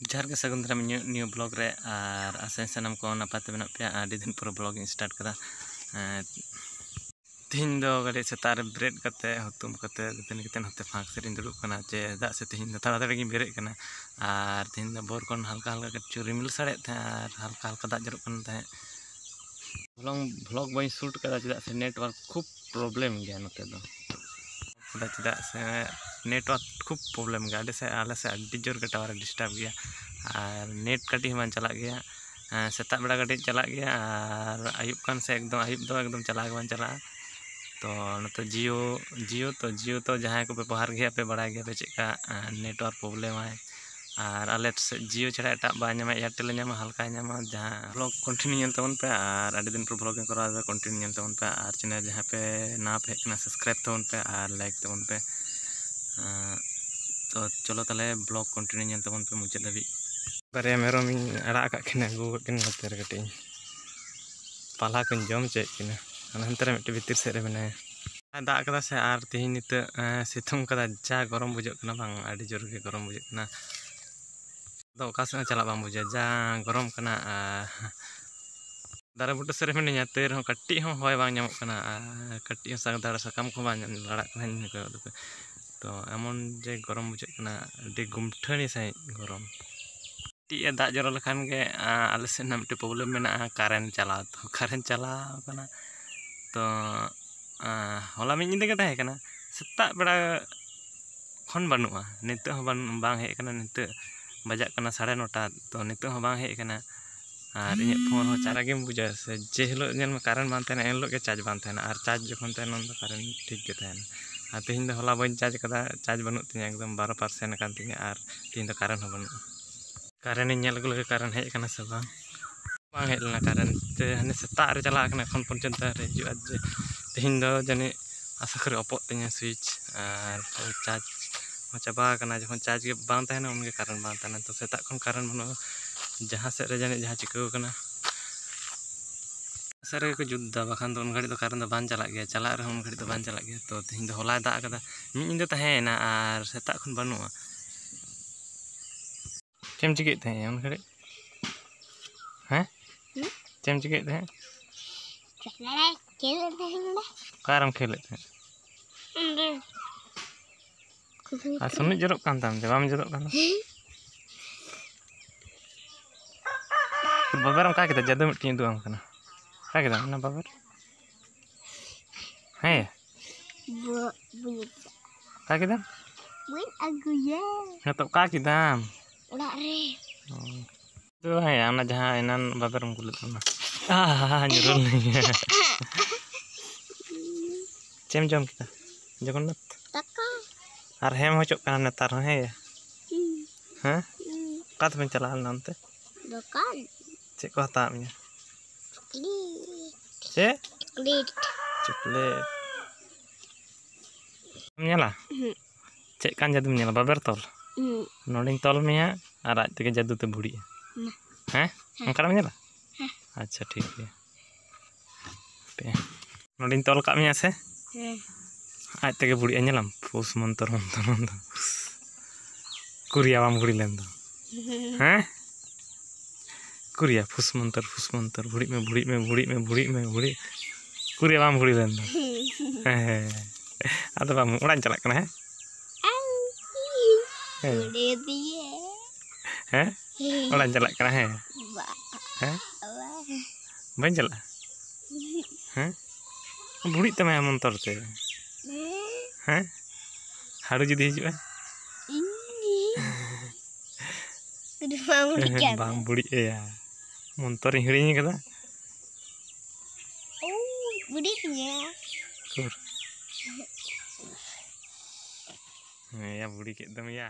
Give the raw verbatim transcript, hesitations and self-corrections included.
ᱡᱚᱦᱟᱨ ᱜᱮ, ᱥᱟᱹᱜᱩᱱ ᱫᱟᱨᱟᱢ ᱤᱧᱟᱹᱜ new vlog ᱨᱮ, ᱟᱨ ᱟᱥᱟᱧ ᱥᱟᱱᱟᱢ ᱠᱚ ᱱᱟᱯᱟᱭ ᱛᱮ ᱢᱮᱱᱟᱜ ᱯᱮᱭᱟ᱾ ᱟᱹᱰᱤ ᱫᱤᱱ ᱯᱚᱨᱮ vlog ᱤᱧ start ᱠᱟᱫᱟ᱾ ᱮᱸ, ᱛᱮᱦᱮᱧ ᱫᱚ ᱠᱟᱹᱴᱤᱡ ᱥᱮᱛᱟᱜ ᱨᱮ ᱵᱮᱨᱮᱫ ᱠᱟᱛᱮ, ᱦᱩᱛᱩᱢ ᱠᱟᱛᱮ, ᱫᱟᱹᱛᱟᱹᱱᱤ ᱠᱟᱛᱮ ᱱᱚᱛᱮ ᱯᱷᱟᱸᱠ ᱥᱮᱫ ᱤᱧ ᱫᱩᱲᱩᱵ ᱠᱟᱱᱟ᱾ ᱪᱮᱫᱟᱜ ᱥᱮ ᱛᱮᱦᱮᱧ ᱫᱚ ᱛᱟᱲᱟᱛᱟᱲᱤ ᱜᱤᱧ ᱵᱮᱨᱮᱫ ᱠᱟᱱᱟ, ᱟᱨ ᱛᱮᱦᱮᱧ ᱫᱚ ᱵᱷᱳᱨ ᱠᱷᱚᱱ ᱦᱟᱞᱠᱟ ᱦᱟᱞᱠᱟ ᱠᱤᱪᱷᱩ ᱨᱤᱢᱤᱞ ᱥᱟᱰᱮᱭᱮᱫ ᱛᱟᱦᱮᱸᱫ ᱟᱨ ᱦᱟᱞᱠᱟ ᱦᱟᱞᱠᱟ ᱫᱟᱜ ᱡᱚᱨᱚᱜ ᱠᱟᱱ ᱛᱟᱦᱮᱸᱫ᱾ vlog, vlog ᱵᱟᱹᱧ shoot ᱠᱟᱫᱟ, ᱪᱮᱫᱟᱜ ᱥᱮ network ᱠᱷᱩᱵ problem ᱜᱮᱭᱟ ᱱᱚᱛᱮ ᱫᱚ᱾ ᱪᱮᱫᱟᱜ ᱥᱮ network ᱠᱷᱩᱵ problem ᱜᱮᱭᱟ, ᱟᱹᱰᱤ ᱥᱮ, ᱟᱞᱮ ᱥᱮᱫ ᱟᱹᱰᱤ ᱡᱳᱨ ᱜᱮ tower ᱮ disturb ᱜᱮᱭᱟ, ᱟᱨ net ᱠᱟᱹᱴᱤᱡ ᱦᱚᱸ ᱵᱟᱝ ᱪᱟᱞᱟᱜ ᱜᱮᱭᱟ᱾ ᱮᱸ, ᱥᱮᱛᱟᱜ ᱵᱮᱲᱟ ᱠᱟᱹᱴᱤᱡ ᱪᱟᱞᱟᱜ ᱜᱮᱭᱟ, ᱟᱨ ᱟᱹᱭᱩᱵ ᱠᱟᱱ ᱥᱮ ᱮᱠᱫᱚᱢ, ᱟᱹᱭᱩᱵ ᱫᱚ ᱮᱠᱫᱚᱢ ᱪᱟᱞᱟᱣ ᱜᱮ ᱵᱟᱝ ᱪᱟᱞᱟᱜᱼᱟ᱾ ᱛᱚ ᱱᱚᱛᱮ Jio, Jio ᱛᱚ, Jio ᱛᱚ ᱡᱟᱦᱟᱸᱭ ᱠᱚ ᱵᱮᱵᱚᱦᱟᱨ ᱜᱮᱭᱟ ᱯᱮ, ᱵᱟᱲᱟᱭ ᱜᱮᱭᱟ ᱯᱮ ᱪᱮᱫᱠᱟ, ᱮᱸ, network problem ᱟᱭ᱾ ᱟᱨ ᱟᱞᱮ ᱥᱮᱫ Jio ᱪᱷᱟᱲᱟ ᱮᱴᱟᱜ ᱵᱟᱭ ᱧᱟᱢᱟ, Airtel ᱮ ᱧᱟᱢᱟ, ᱦᱟᱞᱠᱟᱭ ᱧᱟᱢᱟ᱾ ᱡᱟᱦᱟᱸ vlog continue ᱧᱮᱞ ᱛᱟᱵᱚᱱ ᱯᱮ, ᱟᱨ ᱟᱹᱰᱤ ᱫᱤᱱ ᱯᱚᱨ vlog ᱤᱧ ᱠᱚᱨᱟᱣ ᱮᱫᱟ, continue ᱧᱮᱞ ᱛᱟᱵᱚᱱ ᱯᱮ᱾ ᱟᱨ channel ᱡᱟᱦᱟᱸ ᱯᱮ ᱱᱟᱣᱟ ᱯᱮ ᱦᱮᱡ ᱠᱟᱱᱟ, subscribe ᱛᱟᱵᱚᱱ ᱯᱮ ᱟᱨ like ᱛᱟᱵᱚᱱ ᱯᱮ᱾ ᱮᱸ, ᱛᱚ ᱪᱚᱞᱚ ᱛᱟᱦᱞᱮ vlog continue ᱧᱮᱞ ᱛᱟᱵᱚᱱ ᱯᱮ ᱢᱩᱪᱟᱹᱫ ᱫᱷᱟᱹᱵᱤᱡ᱾ ᱵᱟᱨᱭᱟ ᱢᱮᱨᱚᱢ ᱤᱧ ᱟᱲᱟᱜ ᱟᱠᱟᱫ ᱠᱤᱱᱟ, ᱟᱹᱜᱩ ᱟᱠᱟᱫ ᱠᱤᱱᱟ ᱱᱚᱛᱮ ᱨᱮ ᱠᱟᱹᱴᱤᱡ ᱤᱧ ᱯᱟᱞᱦᱟ ᱠᱚᱧ ᱡᱚᱢ ᱦᱚᱪᱚᱭᱮᱫ ᱠᱤᱱᱟ᱾ ᱦᱟᱱᱮ ᱦᱟᱱᱛᱮ ᱨᱮ ᱢᱤᱫᱴᱮᱱ ᱵᱷᱤᱛᱤᱨ ᱥᱮᱫ ᱨᱮ ᱢᱮᱱᱟᱭᱟ᱾ ᱫᱟᱜ ᱠᱟᱫᱟ ᱥᱮ, ᱟᱨ ᱛᱮᱦᱮᱧ ᱱᱤᱛᱚᱜ, ᱮᱸ, ᱥᱤᱛᱩᱝ ᱠᱟᱫᱟ, ᱡᱟ ᱜᱚᱨᱚᱢ ᱵᱩᱡᱷᱟᱹᱜ ᱠᱟᱱᱟ ᱵᱟᱝ, ᱟᱹᱰᱤ ᱡᱳᱨ ᱜᱮ ᱜᱚᱨᱚᱢ ᱵᱩᱡᱷᱟᱹᱜ ᱠᱟᱱᱟ᱾ ᱟᱫᱚ ᱚᱠᱟ ᱥᱮᱫ ᱦᱚᱸ ᱪᱟᱞᱟᱜ ᱵᱟᱝ ᱵᱩᱡᱷᱟᱹᱜᱼᱟ, ᱡᱟ ᱜᱚᱨᱚᱢ ᱠᱟᱱᱟ᱾ ᱟᱨ ᱫᱟᱨᱮ ᱵᱩᱴᱟᱹ ᱥᱮᱫ ᱨᱮ ᱢᱤᱱᱟᱹᱧᱟ, ᱛᱟᱹᱣ ᱨᱮᱦᱚᱸ ᱠᱟᱹᱴᱤᱡ ᱦᱚᱸ ᱦᱚᱭ ᱵᱟᱝ ᱧᱟᱢᱚᱜ ᱠᱟᱱᱟ, ᱟᱨ ᱠᱟᱹᱴᱤᱡ ᱦᱚᱸ ᱥᱟᱠ-, ᱫᱟᱨᱮ ᱥᱟᱠᱟᱢ ᱠᱚᱦᱚᱸ ᱵᱟᱝ ᱞᱟᱲᱟᱜ ᱠᱟᱱᱟ᱾ ᱛᱚ ᱮᱢᱚᱱ ᱡᱮ ᱜᱚᱨᱚᱢ ᱵᱩᱡᱷᱟᱹᱜ ᱠᱟᱱᱟ, ᱟᱹᱰᱤ ᱜᱩᱢᱴᱷᱟᱹᱱᱤ ᱥᱟᱺᱦᱤᱡ ᱜᱚᱨᱚᱢ᱾ ᱠᱟᱹᱴᱤᱡ ᱮ ᱫᱟᱜ ᱡᱚᱨᱚ ᱞᱮᱠᱷᱟᱱ ᱜᱮ, ᱟᱸ, ᱟᱞᱮ ᱥᱮᱫ ᱨᱮᱱᱟᱜ ᱢᱤᱫᱴᱮᱱ problem ᱢᱮᱱᱟᱜᱼᱟ, current ᱪᱟᱞᱟᱣ᱾ ᱛᱚ current ᱪᱟᱞᱟᱣ ᱠᱟᱱᱟ᱾ ᱛᱚ, ᱟᱸ, ᱦᱚᱞᱟ ᱢᱤᱫ ᱧᱤᱫᱟᱹ ᱜᱮ ᱛᱟᱦᱮᱸ ᱠᱟᱱᱟ, ᱥᱮᱛᱟᱜ ᱵᱮᱲᱟ ᱠᱷᱚᱱ ᱵᱟᱹᱱᱩᱜᱼᱟ, ᱱᱤᱛᱚᱜ ᱦᱚᱸ ᱵᱟᱝ, ᱵᱟᱝ ᱦᱮᱡ ᱟᱠᱟᱱᱟ᱾ ᱱᱤᱛᱚᱜ ᱵᱟᱡᱟᱜ ᱠᱟᱱᱟ ᱥᱟᱲᱮ ᱱᱚᱴᱟ, ᱛᱚ ᱱᱤᱛᱚᱜ ᱦᱚᱸ ᱵᱟᱝ ᱦᱮᱡ ᱟᱠᱟᱱᱟ᱾ ᱟᱨ ᱤᱧᱟᱹᱜ phone ᱦᱚᱸ ᱪᱟᱨᱡᱽ ᱜᱮᱢ ᱵᱩᱡᱟ ᱥᱮ, ᱡᱮ ᱦᱤᱞᱳᱜ ᱧᱮᱞ ᱢᱮ current ᱵᱟᱝ ᱛᱟᱦᱮᱱᱟ, ᱮᱱ ᱦᱤᱞᱳᱜ ᱜᱮ ᱪᱟᱨᱡᱽ ᱵᱟᱝ ᱛᱟᱦᱮᱱᱟ, ᱟᱨ ᱪᱟᱨᱡᱽ ᱡᱚᱠᱷᱚᱱ ᱛᱟᱦᱮᱱᱟ ᱩᱱ ᱫᱚ current ᱴᱷᱤᱠ ᱜᱮ ᱛᱟᱦᱮᱱᱟ᱾ ᱟᱨ ᱛᱮᱦᱮᱧ ᱫᱚ ᱦᱚᱞᱟ ᱵᱟᱹᱧ ᱪᱟᱨᱡᱽ ᱠᱟᱫᱟ, ᱪᱟᱨᱡᱽ ᱵᱟᱹᱱᱩᱜ ᱛᱤᱧᱟᱹ, ᱮᱠᱫᱚᱢ ᱵᱟᱨᱚ percent ᱟᱠᱟᱱ ᱛᱤᱧᱟᱹ, ᱟᱨ ᱛᱮᱦᱮᱧ ᱫᱚ current ᱦᱚᱸ ᱵᱟᱹᱱᱩᱜᱼᱟ᱾ current ᱤᱧ ᱧᱮᱞ ᱟᱹᱜᱩ ᱞᱮᱜᱮ, current ᱦᱮᱡ ᱟᱠᱟᱱᱟ ᱥᱮ ᱵᱟᱝ᱾ ᱵᱟᱝ ᱦᱮᱡ ᱞᱮᱱᱟ current, ᱛᱮ ᱦᱟᱱᱮ ᱥᱮᱛᱟᱜ ᱨᱮ ᱪᱟᱞᱟᱜ ᱠᱟᱱᱟ, ᱮᱠᱷᱚᱱ ᱯᱚᱨᱡᱚᱱᱛᱚ ᱟᱹᱣᱨᱤ ᱦᱤᱡᱩᱜᱼᱟ᱾ ᱡᱮ ᱛᱮᱦᱮᱧ ᱫᱚ ᱡᱟᱹᱱᱤᱡ ᱟᱥᱟ ᱠᱚᱨᱮ ᱚᱯᱚᱜ ᱛᱤᱧᱟᱹ switch, ᱟᱨ charge ᱦᱚᱸ ᱪᱟᱵᱟ ᱟᱠᱟᱱᱟ᱾ ᱡᱚᱠᱷᱚᱱ charge ᱜᱮ ᱵᱟᱝ ᱛᱟᱦᱮᱱᱟ, ᱩᱱᱜᱮ current ᱵᱟᱝ ᱛᱟᱦᱮᱱᱟ᱾ ᱛᱚ ᱥᱮᱛᱟᱜ ᱠᱷᱚᱱ current ᱵᱟᱹᱱᱩᱜᱼᱟ, ᱡᱟᱦᱟᱸ ᱥᱮᱫ ᱨᱮ ᱡᱟᱹᱱᱤᱡ ᱡᱟᱦᱟᱸ ᱪᱤᱠᱟᱹᱣ ᱠᱟᱱᱟ, ᱥᱮᱫ ᱨᱮᱜᱮ ᱠᱚ ᱡᱩᱛ ᱮᱫᱟ, ᱵᱟᱠᱷᱟᱱ ᱫᱚ ᱩᱱ ᱜᱷᱟᱹᱲᱤᱡ ᱫᱚ current ᱫᱚ ᱵᱟᱝ ᱪᱟᱞᱟᱜ ᱜᱮᱭᱟ, ᱪᱟᱞᱟᱜ ᱨᱮᱦᱚᱸ ᱩᱱ ᱜᱷᱟᱹᱲᱤᱡ ᱫᱚ ᱵᱟᱝ ᱪᱟᱞᱟᱜ ᱜᱮᱭᱟ᱾ ᱛᱚ ᱛᱮᱦᱮᱧ ᱫᱚ ᱦᱚᱞᱟᱭ ᱫᱟᱜ ᱟᱠᱟᱫᱟ, ᱢᱤᱫ ᱧᱤᱫᱟᱹ ᱛᱟᱦᱮᱸᱭᱮᱱᱟ ᱟᱨ ᱥᱮᱛᱟᱜ ᱠᱷᱚᱱ ᱵᱟᱹᱱᱩᱜᱼᱟ᱾ ᱪᱮᱫ ᱮᱢ ᱪᱤᱠᱟᱹᱭᱮᱫ ᱛᱟᱦᱮᱸᱫ ᱩᱱ ᱜᱷᱟᱹᱲᱤᱡ? ᱦᱮᱸ? ᱦᱩᱸ? ᱪᱮᱫ ᱮᱢ ᱪᱤᱠᱟᱹᱭᱮᱫ ᱛᱟᱦᱮᱸᱫ? ᱱᱚᱰᱮ ᱠᱷᱮᱞ ᱛᱟᱦᱮᱸ ᱱᱚᱰᱮ᱾ ᱚᱠᱟᱨᱮᱢ ᱠᱷᱮᱞᱮᱫ ᱛᱟᱦᱮᱸᱫ? ᱚᱸᱰᱮ᱾ ᱟᱨ ᱥᱩᱱᱩᱡ ᱡᱚᱨᱚᱜ ᱠᱟᱱ ᱛᱟᱢ ᱡᱮ, ᱵᱟᱢ ᱡᱚᱨᱚᱜ ᱠᱟᱱᱟ? ᱵᱟᱵᱮᱨ ᱚᱱᱠᱟ ᱠᱮᱫᱟ, ᱡᱟᱹᱫᱩ ᱢᱤᱫᱴᱮᱱ ᱩᱫᱩᱜ ᱟᱢ ᱠᱟᱱᱟ᱾ ᱚᱠᱟ ᱠᱮᱫᱟᱢ ᱚᱱᱟ ᱵᱟᱵᱮᱨ? ᱦᱮᱸ᱾ ᱵᱚ-, ᱵᱟᱹᱧ ᱟᱹᱜᱩᱭᱟ᱾ ᱚᱠᱟ ᱠᱮᱫᱟᱢ? ᱵᱟᱹᱧ ᱟᱹᱜᱩᱭᱟ᱾ ᱦᱮᱸ ᱛᱚ, ᱚᱠᱟ ᱠᱮᱫᱟᱢ? ᱚᱲᱟᱜ ᱨᱮ᱾ ᱚ᱾ ᱛᱚ ᱦᱮᱸ, ᱚᱱᱟ ᱡᱟᱦᱟᱸ ᱮᱱᱟᱱ ᱵᱟᱵᱮᱨᱮᱢ ᱜᱩᱞᱟᱹᱫ ᱚᱱᱟ᱾ ᱟᱦᱟ, ᱧᱩᱨᱩ ᱞᱮᱱᱟ᱾ ᱪᱮᱫ ᱮᱢ ᱡᱚᱢ ᱠᱮᱫᱟ? ᱡᱚᱜᱚᱱᱱᱟᱛᱷ? ᱫᱟᱠᱟ᱾ ᱟᱨ ᱦᱮᱢ ᱦᱚᱪᱚᱜ ᱠᱟᱱᱟ ᱱᱮᱛᱟᱨ ᱦᱚᱸ, ᱦᱮᱸ ᱭᱟ? ᱦᱩᱸ᱾ ᱦᱮᱸ? ᱦᱩᱸ᱾ ᱚᱠᱟ ᱛᱮᱵᱮᱱ ᱪᱟᱞᱟᱣ ᱞᱮᱱᱟ ᱚᱱᱛᱮ? ᱫᱚᱠᱟᱱ᱾ ᱪᱮᱫ ᱠᱚ ᱦᱟᱛᱟᱣᱟᱫ ᱢᱮᱭᱟ? ᱪᱚᱠᱞᱮᱴ᱾ ᱪᱮᱫ? ᱪᱚᱠᱞᱮᱴ᱾ ᱪᱚᱠᱞᱮᱴ᱾ ᱧᱮᱞᱟ? ᱦᱩᱸ᱾ ᱪᱮᱫ ᱠᱟᱱ ᱡᱟᱹᱫᱩᱢ ᱧᱮᱞᱟ? ᱵᱟᱵᱮᱨ ᱛᱚᱞ? ᱦᱩᱸ᱾ ᱱᱚᱰᱮᱧ ᱛᱚᱞ ᱢᱮᱭᱟ ᱟᱨ ᱟᱡ ᱛᱮᱜᱮ ᱡᱟᱹᱫᱩ ᱛᱮ ᱵᱷᱩᱲᱤᱜᱼᱟ᱾ ᱢᱟ᱾ ᱦᱮᱸ? ᱦᱮᱸ᱾ ᱚᱱᱠᱟᱱᱟᱜ ᱮᱢ ᱧᱮᱞᱟ? ᱦᱮᱸ᱾ ᱟᱪᱪᱷᱟ, ᱴᱷᱤᱠ ᱜᱮᱭᱟ᱾ ᱦᱟᱯᱮ᱾ ᱱᱚᱰᱮᱧ ᱛᱚᱞ ᱠᱟᱜ ᱢᱮᱭᱟ ᱥᱮ? ᱦᱮᱸ᱾ ᱟᱡ ᱛᱮᱜᱮ ᱵᱷᱩᱲᱤᱜᱼᱟ, ᱧᱮᱞᱟᱢ? ᱯᱷᱩᱥ ᱢᱚᱱᱛᱚᱨ, ᱢᱚᱱᱛᱚᱨ, ᱢᱚᱱᱛᱚᱨ᱾ ᱠᱩᱨᱤᱭᱟ ᱵᱟᱢ ᱵᱷᱩᱲᱤ ᱞᱮᱱ ᱫᱚ᱾ ᱦᱮᱸ? ᱠᱩᱨᱤᱭᱟ, ᱯᱷᱩᱥ ᱢᱚᱱᱛᱚᱨ, ᱯᱷᱩᱥ ᱢᱚᱱᱛᱚᱨ, ᱵᱷᱩᱲᱤᱜ ᱢᱮ, ᱵᱷᱩᱲᱤᱜ ᱢᱮ, ᱵᱷᱩᱲᱤᱜ ᱢᱮ, ᱵᱷᱩᱲᱤᱜ᱾ ᱠᱩᱨᱤᱭᱟ ᱵᱟᱢ ᱵᱷᱩᱲᱤ ᱞᱮᱱ ᱫᱚ᱾ ᱦᱮᱸ, ᱦᱮᱸ, ᱦᱮᱸ᱾ ᱟᱫᱚ ᱵᱟᱢ, ᱚᱲᱟᱜ ᱤᱧ ᱪᱟᱞᱟᱜ ᱠᱟᱱᱟ, ᱦᱮᱸ? ᱦᱮᱸ᱾ ᱵᱷᱩᱲᱤ ᱫᱤᱭᱮ᱾ ᱦᱮᱸ? ᱦᱮᱸ᱾ ᱚᱲᱟᱜ ᱤᱧ ᱪᱟᱞᱟᱜ ᱠᱟᱱᱟ, ᱦᱮᱸ? ᱵᱟ᱾ ᱦᱮᱸ? ᱵᱟ᱾ ᱵᱟᱹᱧ ᱪᱟᱞᱟᱜᱼᱟ? ᱦᱮᱸ? ᱵᱷᱩᱲᱤᱜ ᱛᱟᱢᱟᱭᱟ ᱢᱚᱱᱛᱚᱨ ᱛᱮ᱾ ᱦᱮᱸ᱾ ᱦᱮᱸ? ᱦᱟᱹᱲᱩ ᱡᱩᱫᱤ ᱦᱤᱡᱩᱜᱼᱟ? ᱤᱧ᱾ ᱵᱟᱢ ᱵᱷᱩᱲᱤᱜ ᱠᱟᱱᱟ᱾ ᱵᱟᱢ ᱵᱷᱩᱲᱤᱜ ᱟᱭᱟ᱾ ᱢᱚᱱᱛᱚᱨᱤᱧ ᱦᱤᱲᱤᱧ ᱟᱠᱟᱫᱟ᱾ ᱳᱭ, ᱵᱷᱩᱲᱤ ᱛᱤᱧᱟ᱾ ᱩᱠᱩᱨ? ᱦᱮᱸ ᱭᱟ, ᱵᱷᱩᱲᱤ ᱠᱮᱫ ᱫᱚᱢ ᱭᱟ᱾